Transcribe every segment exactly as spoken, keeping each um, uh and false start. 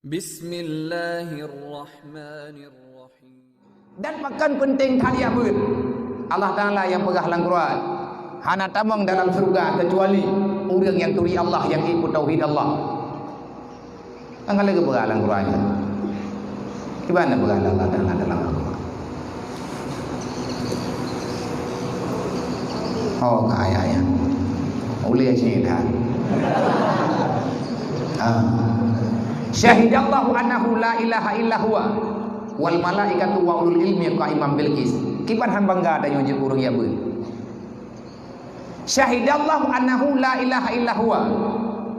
Bismillahirrahmanirrahim. Dan pakon peunteng that jak beuet. Allah Taala nyang peugah lam Quran, "Hana tamong dalam syeuruga keucuali ureuëng nyang turi Allah, nyang ikut tauhid Allah." Kan ka lheueh geupeugah lam Quran nyan. Kiban na peugah Allah Taala dalam Al-Quran? Oh, ka ayat nyan. Ulée cit that. Ah. "Syahidallahu annahu la ilaha illa huwa wal malaikatu wa ulul ilmi qaiman bil qis." Kiban han bangga tanyoe jeuet ureuëng jak beuet. "Syahidallahu annahu la ilaha illa huwa."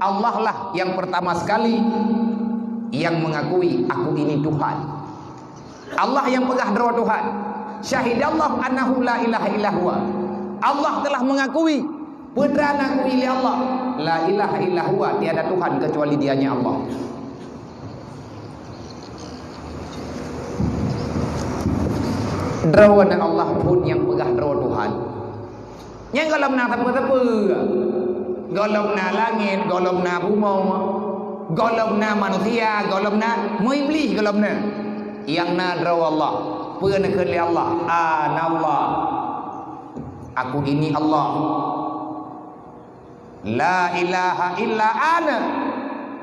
Allah lah yang pertama sekali yang mengakui, "Aku ini Tuhan." Allah yang peugah droe Tuhan. "Syahidallahu annahu la ilaha illa huwa." Allah telah mengakui, peue teuma akui lé Allah, "La ilaha illa huwa," tiada Tuhan kecuali Dia nya Allah. Droe na Allah phon nyang peugah droe Tuhan. Nyang gohlom na sapeue-sapeue. Gohlom na langét, gohlom na bumoe, gohlom na manusia, gohlom na meuiblih, gohlom na. Nyang na droe Allah. Peue neukheun lé Allah? "Ana Allah." Aku ini Allah. "La ilaha illa ana."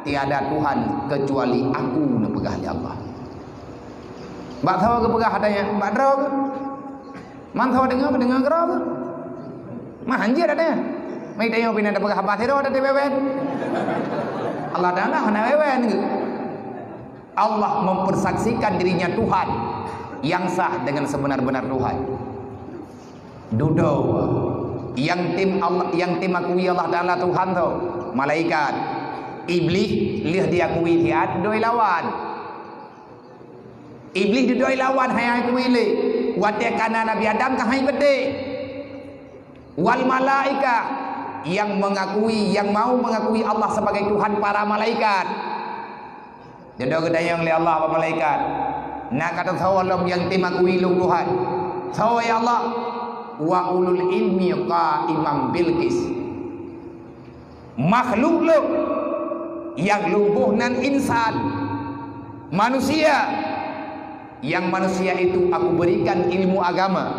Tiada Tuhan kecuali Aku, neupeugah lé Allah. Bak soe geupeugah ata nyan? Bak droe geuh? Man soe deungoe, deungoe keudroe geuh? Mah hanjeuet ata nyan. Meutanyoe pih na tapeugah haba sidroe ata wewen. Allah Taala hana wewen geuh. Allah mempersaksikan dirinya Tuhan yang sah dengan sebenar-benar Tuhan. Dudoe. Nyang tem Allah, nyang tem akui Allah Taala Tuhan tu, malaikat. Iblih lheueh diakui siat, dudoe lawan. Iblih dudoe lawan, hai akui lé. Watée ka na Nabi Adam ka hai beudé. Wal malaika, yang mengakui, yang mau mengakui Allah sebagai Tuhan, para malaikat. Dudoe geutanyong lé Allah bak malaikat, "Na ka teusoe lom nyang tem akui Lôn Tuhan? Soe, ya Allah?" "Wa ulul ilmi qaiman bil qis." Makhluk Lôn nyang lumpoh nan insan, manusia, yang manusia itu Aku berikan ilmu agama.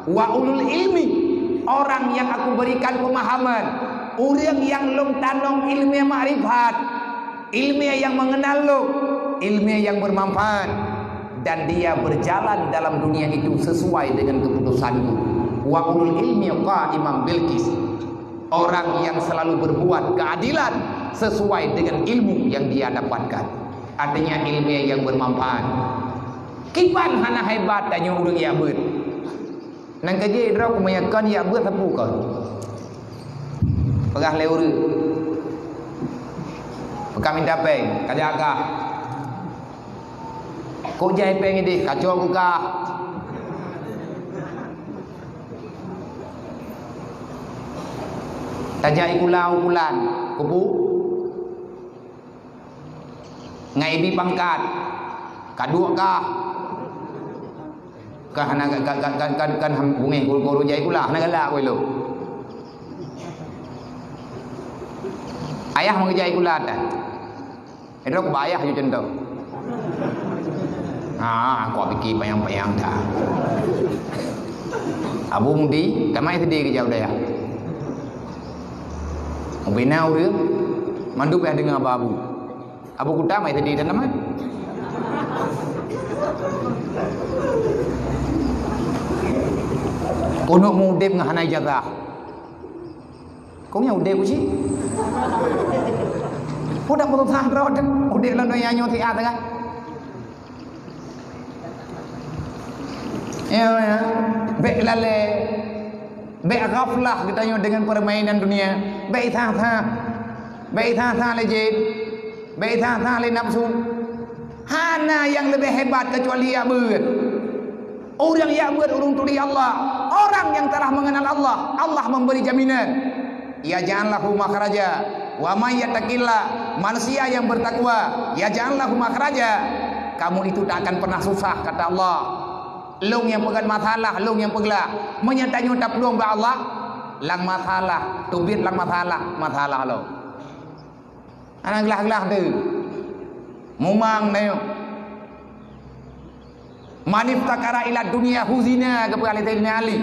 "Wa ulul ilmi," orang yang Aku berikan pemahaman, ureuëng nyang Lôn tanong ilmu makrifat, ilmu yang mengenal Lôn, ilmu yang bermanfaat, dan dia berjalan dalam dunia itu sesuai dengan keputusan-Ku. "Wa ulul ilmi qaiman bil qis." Orang yang selalu berbuat keadilan sesuai dengan ilmu yang dia dapatkan. Artinya ilmu yang bermanfaat. Kiban hana hebat tanyoe ureuëng jak beuet. Nang ka jeuet droe keumeunyo kon jak beuet sapeue kon. Peugah lé ureuëng. Peugah minta péng, ka jak kah. Kok jai péng ideh, kacok keu kah. Tajak ikula ukulan, kubu. Ngai ibi pangkat, kaduek kah. Kah hana ka, ka, ka, ka, ka, ka, bungéh guru-guru jai kula, hana galak wai lôn. Ayah meungeujai kula tan. Edok bak ayah ju contoh. Ha, aku piki payang-payang dah. Abu Mudi, tamai sedih ke jauh daya. Ubena ureueng, mandu payah dengar abu-abu. Abu Kuta mai sedih dan teman. Keuneuk mudeb ngon hana ijazah. Kong nyang udeb uji. Udah putus asa terus udeb lam dunia nyoe siat kan. Ya, ya. Bèk lalè. Bèk ghaflah geutanyoe deungon permainan dunia. Bèk sah-sah. Bèk sah-sah lé jén. Bèk sah-sah lé nafsu. Hana nyang leubeh hebat keucuali jak beuet. Ureueng jak beuet ureueng turi Allah. Orang yang telah mengenal Allah, Allah memberi jaminan. Yaj'al lahu makhraja. Wa may yattaqillah, manusia yang bertakwa, yaj'al lahu makhraja. Kamu itu tak akan pernah susah, kata Allah. Lôn nyang peugét masalah, lôn nyang peuglah. Meunyoe tanyoe taplueng bak Allah, lam masalah, teubiet lam masalah, masalah lôn. Hana glah-glah teuh. Mumang na nyoe. "Man iftakara ila dunya huzina," geupeugah lé Saidina Ali.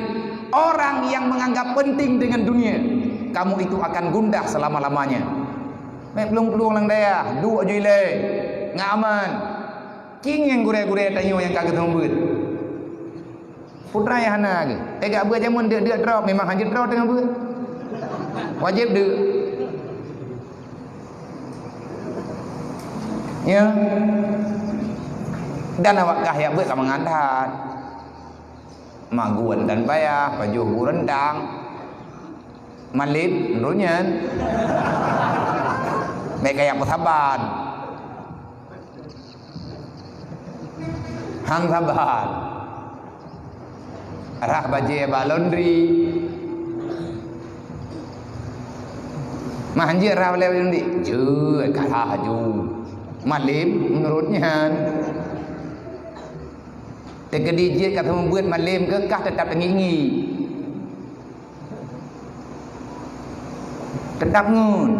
Orang yang menganggap penting dengan dunia, kamu itu akan gundah selama-lamanya. Meuplung-plung lam dayah, duek ju ilée, ngon aman. Cing nyang gurée-gurée tanyoe nyang ka geuteumeubeuet. Putra nyang hana geuh. Eh, gak beuet jameun deuk-deuk droe, memang hanjeuet droe teungoh beuet. Wajéb deuk. Ya. Dan awak kah yak beuet ka mangat that. Magun dan payah, pajoh gureuntang. Malib, nurunyan. Baik kaya peusaban. Han saban. Rhah bajée bak laundry. Mah hanjeuet rhah lé laundry. Jeuet, kalah aju. Malib meunurot nyan. Teukeudi jeuet ka seumeubeuet malem keu kah teutap teungieng-ngieng. Teutap ngon.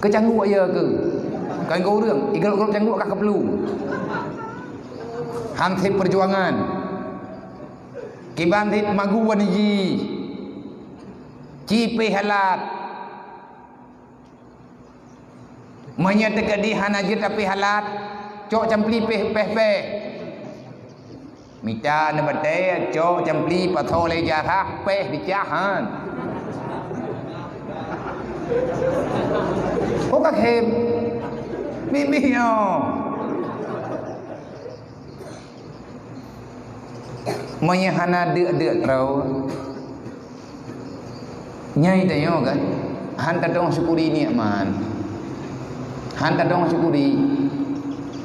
Keu cangguek ya keu. Kan keu ureueng, igrop-grop cangguek kah keuplu. Han sép peujuangan. Kiban sép magun jih. Cipéh halat. Meunyoe teukeudi hana jeuet tapi halat, cok campli péh, péh-péh. Mita neubatée, cok campli pasoe lé jarah, péh dicah han. Oh, ka khem. Mimih nyoe. Meunyoe hana deuk-deuk troe, nyan tanyoe kan, han tatong syukuri nikmat. Han tatong syukuri.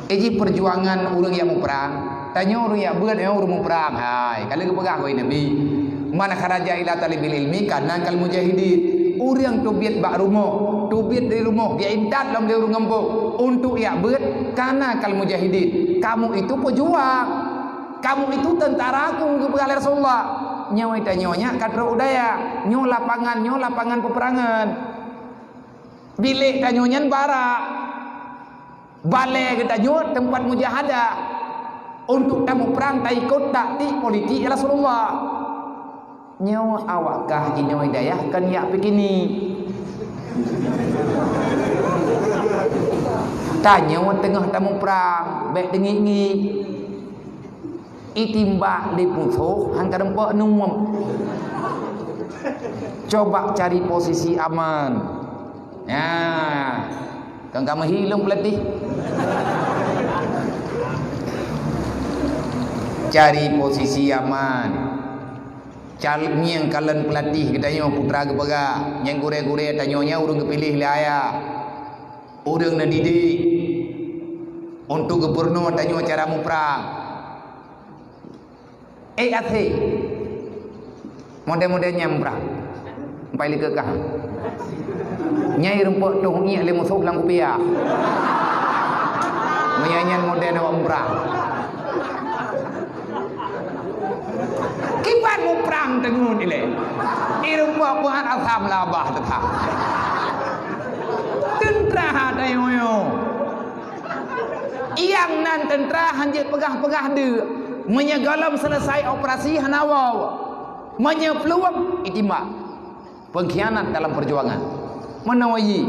Eh, jih peujuangan ureueng nyang muprang. Tanyoe ureueng nyang beuet, nyoe ureueng muprang. Hai, ka lheueh geupeugah lé Nabi, "Man kharaja ila talibil ilmi kana kal mujahidin." Ureueng teubiet bak rumoh, teubiet di rumoh, geuintat lom di ureueng gampông untuk yak beuet, kana kal mujahidin. Kamu itu pejuang. Kamu itu tentara ku, geupeugah lé Rasulullah. Nyoe tanyoe nyak ka trok u dayah. Nyoe lapangan, nyoe lapangan peperangan. Bilék tanyoe nyan barak. Balée geutanyoe teumpat mujahadah. Untuk tamuprang taikot taktik politik Rasulullah. Nyoe awak kah inoe dayah kan yak pikini. Tanyoe teungoh tamuprang, bék teungiek-ngiek. Itimbak di musoh han ka rumpok nuem. Coba cari posisi aman. Nah, kan kamu hilong pelatih. Cari posisi aman. Cal-, ngieng kalon pelatih geutanyoe putra geupeugah, nyang gurée-gurée tanyoe nyan ureuëng geupiléh lé ayah. Ureuëng neudidik untuk geupeurunoe tanyoe cara muprang. Eh, até. Model-model nyang muprang. Empai likeue kah. Nyai rumpok toh ngiek lé musoh lam kupiah. Meunyan model awak muprang. Kiban muprang teungeut ilée. Irumpok buhan asam labah teuka. Teuntra ha tayoyo. Iyang nan teuntra hanjeuet peugah-peugah deuk. Meunyoe gohlom selesai operasi hana woe. Meunyoe peuluwang itimbak. Pengkhianat dalam perjuangan. Meunoe yie.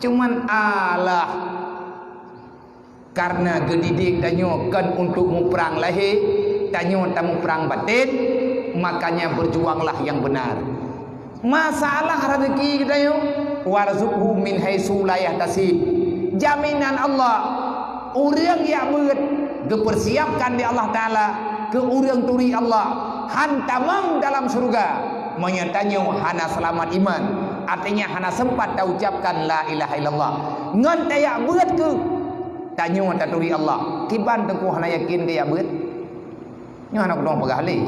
Cuman alah. Karena geudidik tanyoe kon untuk muprang lahé, tanyoe tamuprang baten, makanya berjuanglah yang benar. Masalah rezeki geutanyoe, warzuqhu min haitsu la yahtasib. Jaminan Allah, ureuëng yak beuet geupersiapkan di Allah Taala keu ureuëng turi Allah, han tamong dalam syeuruga meunyoe tanyoe hana seulamat iman, artinya hana sempat taucapkan la ilaha illallah. Ngon tayak beuet keu Tanyoe taturi Allah, kiban teungku hana yakin keu yak beuet? Nyoe hana kudong peugah lé.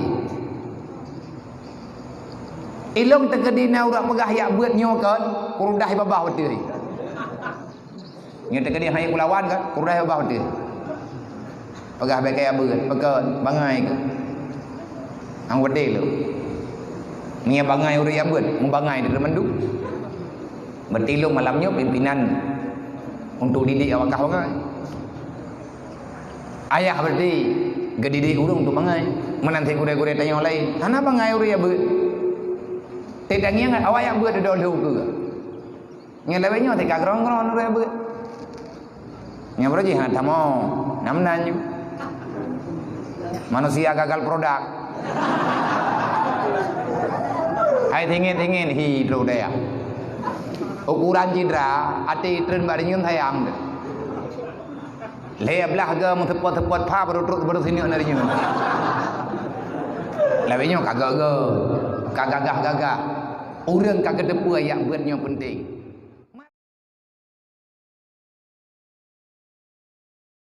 Ilong teukeudi na ureuëng peugah yak beuet nyoe kon, kurudah babah beutôi. Nyoe teukeudi hana kulawan kon, kurudah babah beutôi. Peugah bèk keu yak beuet, peukon, bangai keu. Hang weudeh lom. Meunyoe bangai ureuëng yak beuet, meubangai di mandum. Beutilong malam nyoe pimpinan Untuk didik awak kah bangai. Ayah berarti geudidik ureuëng untuk bangai. Meunan cit gurée-gurée tanyoe laén. Hana bangai ureuëng nyang beuet. Teutangieng awak nyang beuet dudoe lheueh ukeue. Nyang lawét nyoe teuka gron-gron ureuëng nyang beuet. Nyang baroe jih hana tamong. Nam nan nyoe. Manusia gagal produk. Hai tingin-tingin hi droe daya. Ukuran cidra, até treun bak rinyueng sayang. Lhée blah ga meuseupat-seupat pha baru trok baru sineuk na rinyueng. Lawét nyoe ka ga-ga, ka gagah-gagah. Ureuëng ka geuteupeue yak beuet nyoe penting.